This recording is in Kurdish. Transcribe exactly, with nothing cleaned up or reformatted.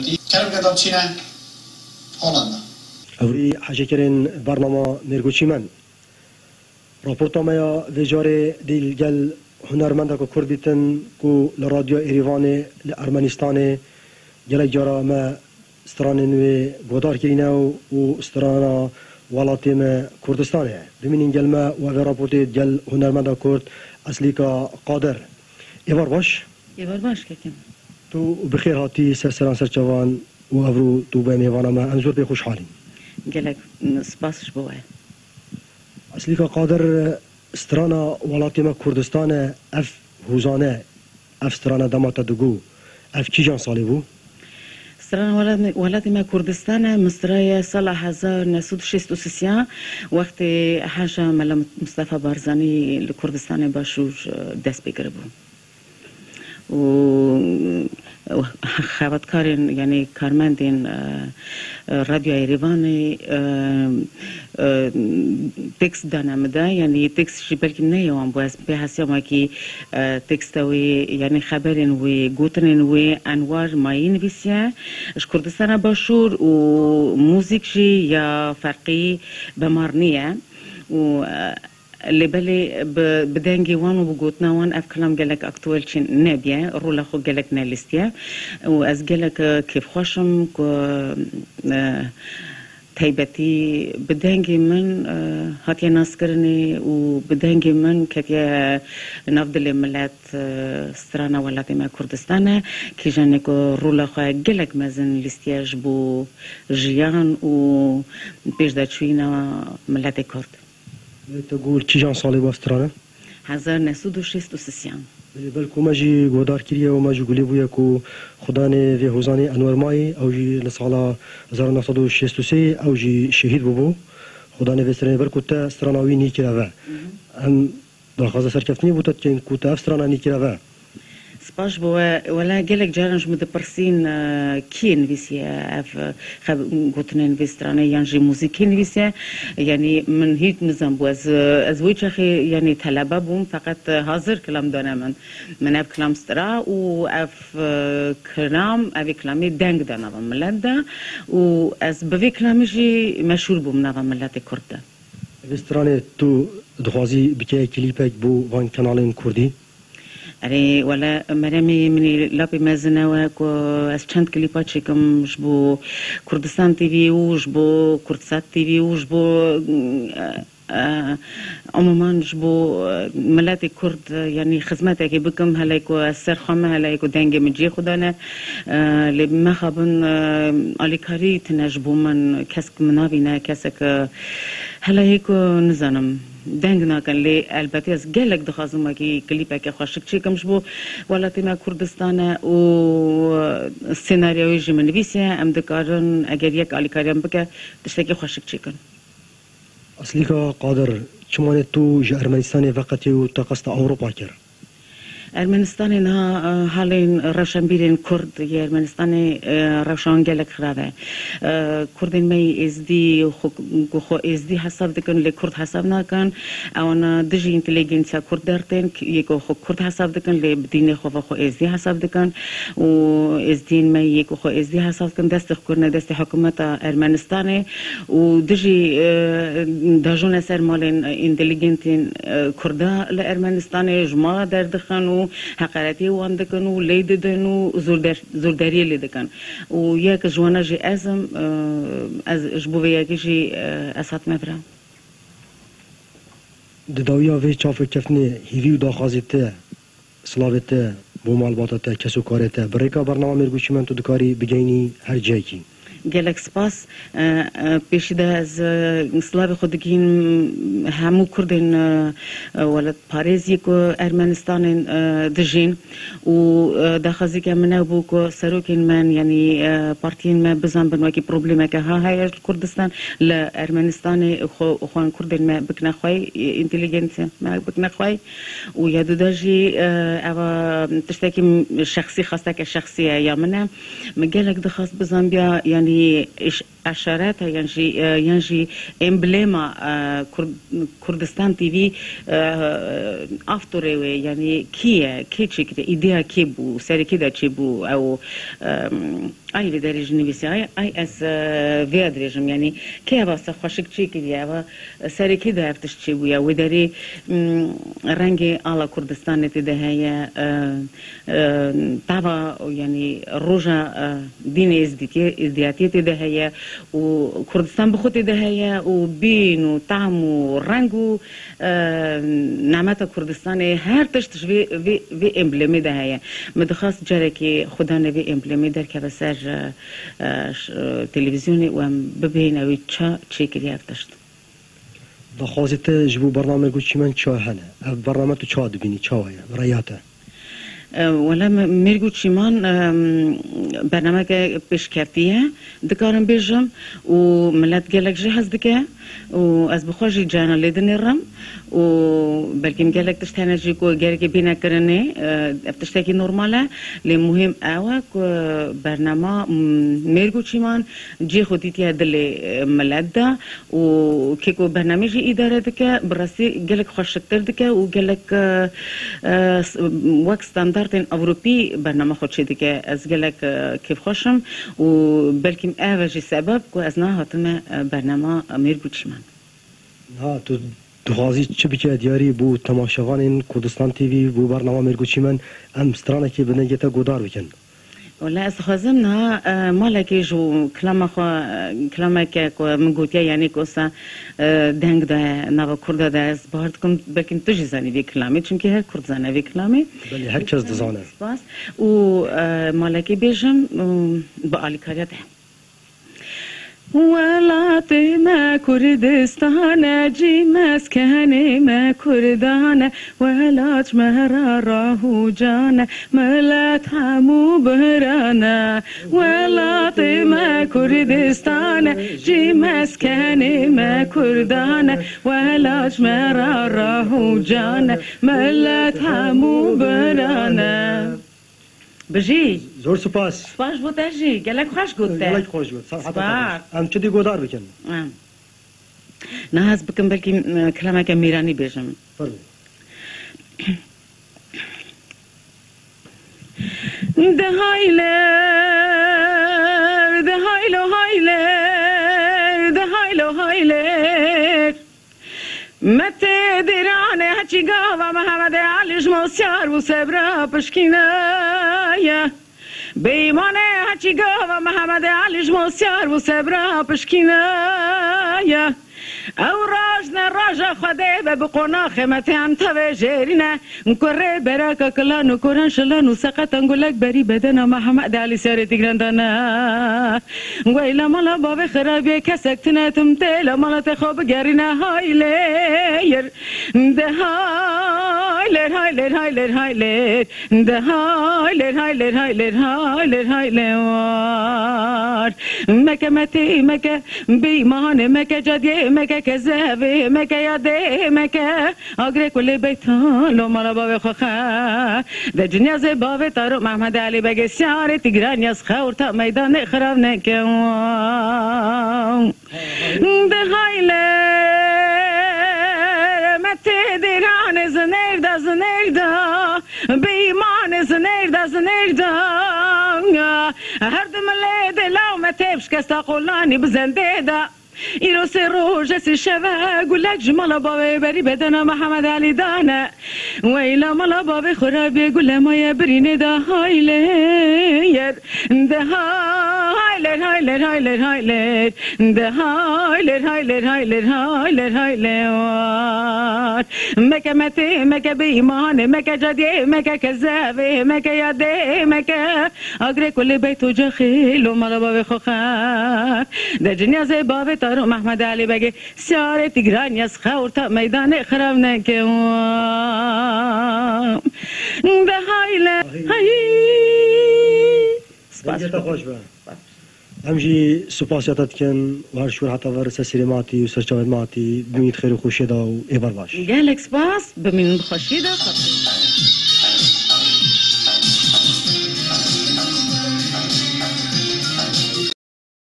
Kerem Gedal çîne Hollanda. Ew ê hejêkerên bernama Mêrgoçî men. Raporta me ya vê carê dê li gel hunermendeka Kurd bîtin ku li Radyoya Êrîvanê li Ermenistanê gelek cara me stranên wê guhdar kirîne û, û strana welatê me Kurdistanê ye. Bimînin gel me û ev ê raportê gel hunermenda Kurd Eslîka Qadir. Êvar baş. Êvar baş kekim. Tu bi xêr hatî ser seran ser çavan û evro tu bûye mêvana me. Em zor pê xweşhal in. Gelek, mm, spas ji bo we. Eslîka Qadir, strana welatê me Kurdistan e, ev hûzane, ev strana dema te digo, ev kîjan salê bû? Strana welat-, welatê me Kurdistan e, min straye sala hezar neh sed û şêst û sê ya, wextê haşa Mela Mustafa Barzanî li Kurdistanê Başûr, e, dest pê kiribû. û, û xebatkarên, yanî karmendên, e, e, Radyoya Êrîvanê, e, e, tekst dane min de, yanî tekst jî belkî ne ya wan bû, ez pê hesiyam wekî, e, teksta wê, yanî xeberên wê, gotinên wê Enwar Mayî nivîsiye, ji Kurdistana Başûr û muzîk jî ya Ferqî Bemarnî ye û, e, Lê belê bi, bi dengê wan û bi gotina wan ev kilam gelek aktuel çi nebîye, rola xwe gelek nelîstiye û ez gelek, e, kêfxweş im ku, e, taybetî bi dengê min, e, hatiye naskirinê û bi dengê min ketiye nav dilê milet, e, strana welatê me Kurdistan e, kîjanê ku rola xwe gelek mezin lîstiye ji bo jiyan û pêşdeçûyîna miletê Kurd. Te got kîjan salê bû ev strane? Hezar neh sed û şêst û sê yan. Belê, belkû me jî guhdar kiriye û me jî gulî bûye ku xudanê vê hozanê Enwer Mayî, ew jî li sala hezar neh sed û şêst û sê ew jî şehîd bûbû. Xudanê vê stranê belkû te strana wî nîkire ve. Mhm. Em daxwaza serkeftinê bo te dikeyn ku te ev strana nîkire ve. Spas ji bo we. Wele gelek caran ji min dipirsîn, e, kî nivîsiye ev, e, xeb-, gotinên vê stranê yan jî muzîkê nivîsiye? Yanî min hîç nizanbû. Ez, e, ez wê çaxê, yanî telebe bûm, feqet, e, hazir kilam dane min. Min ev kilam stira û ev, e, kilam, evê kilamê deng da nava milet de û ez bi vê kilamê jî meşhûr bûm nava miletê Kurd de. Vê stranê tu dixwazî bikeye klîpek bo van kanalên kurdî? Erê, wele Meremê min ê lapê mezin e we ku ez çend klîpa çêkim ji bo Kurdistan T V û ji bo Kurdsat T V û ji bo, e, e, umuman ji bo, e, miletê Kurd, e, yanî xizmetekê bikim, hele ku ez ser xwe me, hele ku dengê min cihê xwe dane, e, lê mexabin, e, alîkarî tune ji bo min, kesk min navîne, kesek, e, Hela yê ku nizanim, deng nakin, lê elbetî ez gelek dixwazim wekî klîpeke xweşik çêkim ji bo welatê me Kurdistan e û senaryoyê jî min nivîsiye, em dikarin eger yek alîkariya min bike, tiştekî xweşik çêkin. Eslîka Qadir, çima ne tu ji Ermenistanê veqetî û te qesta Ewropa kir? Ermenistanê niha, e, halên rewşenbîrên Kurd yê Ermenistanê, e, rewşa wan gelek xirav e. E, Kurdên me yê Êzdî xwe, ku xwe Êzdî hesab dikin, lê Kurd hesab nakin. Ewana dijî înteligensiya Kurd dertên, k-, yê ku xwe Kurd hesab dikin, lê bi dînê xwe ve xwe Êzdî hesab dikin. Û Êzdiyên me yê ku xwe Êzdî hesab dikin, destê xwe kirine destê hikûmeta Ermenistanê. û dijî, e, dajone ser malên, e, înteligentên, e, Kurda li Ermenistanê ji mala derdixin û heqaretiyê wan dikin û lê didin û zûrder-, zûrderiyê lê dikin. Û yek ji wana jî ez im, e, ez ji bo vê yekê jî, e, ez hatime vira. Di dawiya vê çavkeftinê hîvî û daxwazê te Silavê te bo malbata te, kes û karê te. Bi rêka bernama Mêrgûçî Mento dikarî bigeyînî her cihekî. Gelek spas. E, e, pêşî de ez, e, silavê xwe digihînim hemû Kurdên, e, e, welatparêz yê ku Ermenistanê, e, dijîn û, e, daxwazîke min ew bû ku serokên me, yanî, e, partiyên me bizanbin wekî problemeke ha heye li Kurdistan, li Ermenistanê xwe, xwe Kurdên me bikine xwey, e, înteligentê me bikine xwey. Û ya duda jî, e, eva tiştekî m-, şexsî, xwesteke şexsî ye ya min e. Min gelek dixwest bizanbiya, yanî, ş-, eşareta yan jî, e, yan jî emblema, e, Kur-, Kurdistan T V, e, avtorê wê, yanî kî ye, kê çêkiriye, îdeya kê bû, serê kê de çêbû, ew, e, ay vê derê jî nivîsiye, ay, ay ez, e, vê ya dirêjim, yanî kê eva se xweşik çêkiriye, eva serê kê de ev tişt çêbûye, wê derê, m, rengê ala Kurdistanê tê de heye, e, e, tava, yanî roja, e, dînê Êzdîtiyê, Êzdiyatiyê tê de heye û Kurdistan bi xwe tê de heye û bîn û tam û reng û, e, nemeta Kurdistanê her tişt ji vê, vê, vê emblemê de heye. Min dixwest carekê xwedane vê emblemê derkeve ser, e, e, ş-, e, televîzyonê û em bibihêne wê ça çêkiriye ev tişt. Daxwazê te ji bo bername Mêrg û Çîman çawa hene? Ev bername tu çawa dibînî? Çawa ye? Bi rêya te? E, wele me-, Mêrg û Çîman, e, bernameke pêşkevtî ye, dikarim bêjim û milet gelek jê hez dike û ez bi xwe jî cayna lê dinêrim û belkî gelek tişt hene jî ku gerekê bîne kirinê, e, ev tiştekî normal e, lê muhîm ew e ku bernama, m, Mêrg û Çîman cihê xwe dîtiye dilê, e, milet de. Û kê ku bernamê jî îdare dike, bi rastî gelek xweşiktir dike û gelek, e, e, s-, wek standartên Ewropî bername xwe çêdike. Ez gelek, e, kêfxweş im û belkî ev e jî sebeb ku ez niha hatime, e, bernama Mêrg û Çîman. Niha tu dixwazî çi bike diyarî bo temaşevanên Kurdistan T V, bo bernama Mêrg û Çîman, em stranekê bi dengê te godar bikin? Wele ez dixwazim niha, e, malekê ji kilama xwe, e, kilameke ku min gotiye, yanî ku wisa, e, deng de nava Kurda de ez bar dikim, belkî tu jî zanî vê kilamê, çimkî her Kurd zane vê kilamê. Belê, her kes dizane. Spas. Û, e, malekê bêjim, û bi alîkariya te. Welatê me Kurdistan e, cî meskenê me Kurdan e, welat ji me re rah û can e, milet hemû biran e. Welatê me Kurdistan e, cî meskenê me Kurdan e, welat ji me re rah û can e, milet hemû biran e. Bijî. Zor spas. Spas ji bo te jî. Gelek xweş got te. Gelek xweş got. Serheta te xweş. Spas. Em çi dî godar bikin? Em. Niha ez bikim belkî, e, kilameke mêranî bêjim. Fermî. De hayler, de haylo hayler, de haylo hayler. Me tê dêrane heçî gava Mehemedê Elî ji me siyar bû sebra pişkîne ye. Bêyîmane heçî gava Mehemedê Elî ji me siyar bû sebra pişkîne ye. Ew roj ne roja Xwedê be bi qonaxê me tê em tevê jêrîne. Kurê bereka kilan û kuran şilan û seqetan gulek berî bedena Mehemedê Elî siyarê Tîgran dane. Weyla mala bavê xirabiyê kesek tune tim tê la mala te xwe bigerîne haylêr. De haylêr, haylêr, haylêr, haylêr. De haylêr, haylêr, haylêr, haylêr, haylêr war. Meke me tê meke bîmanê meke cadiyê meke kezevê meke yadê meke. Agre kulê beyta lo mala bavê xwe xe. De cinyazê bavê Tarok Mehmed Elî Begê Siyarê Tîgranyaz xewr ta meydanê xirav neke. De hayle me tê dêranê zinêr da zinêr da. Bêyîmanê zinêr da zinêr da. Her du milê de law me tê bi şikesta qolanî bi zendê da. Îro sê roj e sê şev e, gulek ji mala bavê berî bedena Mihemed Elî dane. Weyla mala bavê xwe re bê gule maye birînê da haylê yer. De haylêr, haylêr, haylêr, haylêr. De haylêr, haylêr, haylêr, haylêr, haylê war. Meke metê, meke bêyîmanê, meke cadiyê, meke kezevê, meke yadê, meke. Agre kulê beyt û cexê lo mala bavê xwe xer. De cinyazê bavê Tarok Mehmed Elî Begê, Siyarê Tîgranyaz xewr ta meydanê xirav neke. De hayle, hay. Spas. Dengê te xweş be. Em jî supasiya te dikin, wer ji wir heta vir ser sîrê me hatî û ser çavê me hatî, bimînît xêr û xweşiyê de û êvar baş. Gelek spas, bimînin bi xweşiyê de, xatirê.